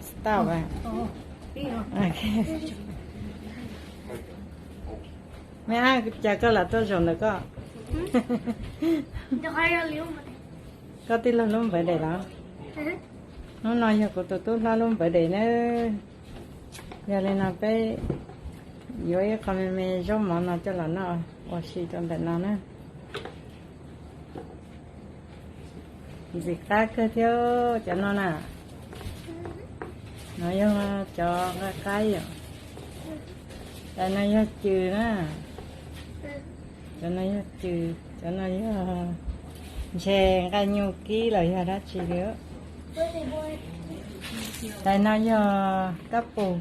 Stop. Me ab, cas koj lam tuaj zaum ntawm koj? Koj tij laug lub npawv daim los? Hnub no yog kuv tus tub hlob lub npawv daim na. Yog li no peb yuav ib qho me me zaub mov no coj los noj ua si rau ntawm no na. Ntxim qab kawg thiab cov no na. No yog cov nqaij qaib yom. Cov no yog cws na. Cov no yog cws, cov no yog ntshe nqaij nyuj kib los yog dab tsi li. Tais no yog kab pus,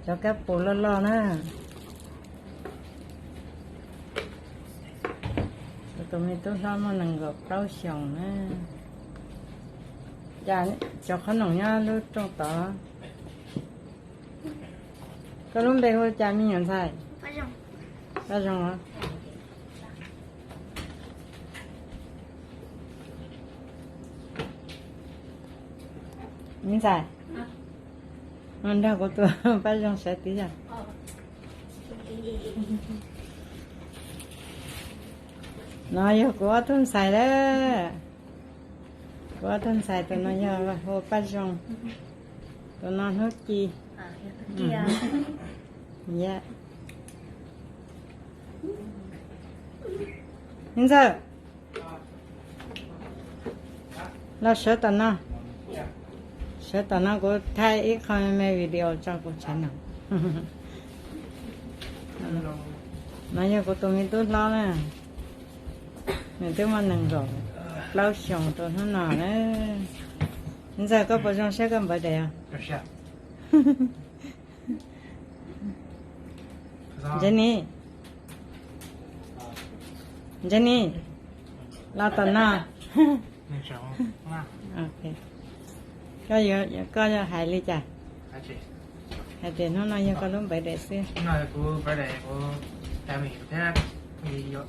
cov kab pus loj loj na. Kuv tus me tub hlob muaj nees nkaum plaub xyoos na. Cas cov qhob noom nyob lub rooj tod. Koj lub npe hu cas me nyuam ntxhais? Paj Zoo os. Me ntxhais, nrog kuv tus Paj Zoo sawv tid yog. No yog kuv ob tug ntxhais lawm. Kuv ob tug ntxhais, tus no yog hu Paj Zoo, tus no Hnub Ci. Me ntxawg, los sawv tom no. Sawv tom no kuv thaij ib qho me video tso kuv tsev no. No yog kuv tus me tub hlob na. Nws twb muaj nees nkaum plaub xyoos rau hnub no na. Ntxawg, koj puas zoo siab koj npawv daim os? Jenny, Jenny, los tom no. Koj yuav, koj yuav hais li cas? Hais tias hnub no yog koj lub npawv daim xwb. Kuv birthday, kuv family thiab, yuav,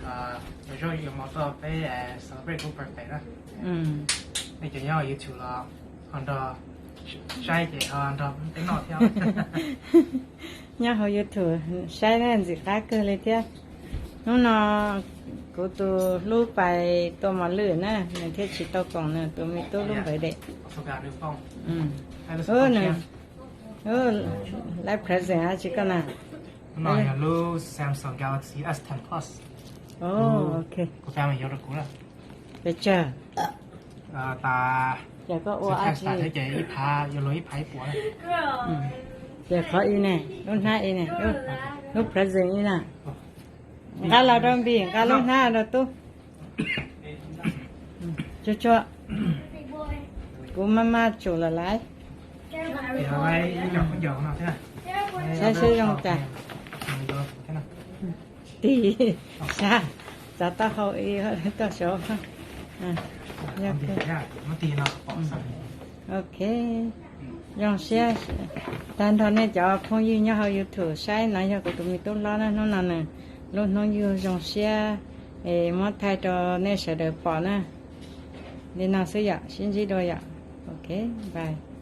yuav zaub yuav mov tuaj peb celebrate kuv birthday na. Nej cov nyob YouTube los ho nrog saib ces ho nrog peb noj thiab. Nyob hauv YouTube saib na, ntxim qab kawg li thiab. Hnub no kuv tus hlub pais tua mos lwj na, nws thiaj tsis tau koom nws tus me tub lub npawv daim. Nws, laiv present dab tsi koj na? No yog lub Samsung Galaxy S ten Plus. Ok. Kuv family yuav rau kuv na. Pes tsawg? Tas, ces koj ua dab tsi? Ces ib phav, yuav luag ib phav ib puas. Ces qhov ib ne, lub hnab ib ne, lub present ib na. Nqa los rau Npis, nqa lub hnab rau tub. Tsuag tsuag, kuv maj maj tsum lawm laiv. Saib seb zoo cas. Tig sab, txav taub hau ib toj saud. Ok, zoo siab tag nrho nej cov phooj ywg nyob hauv YouTube saib, no yog kuv tus me tub hlob na, hnub no nws lub hnub yug zoo siab es muab thaij rau nej sawv daws pom na. Li no xwb yom, sib ntsib dua yom. Ok, bye.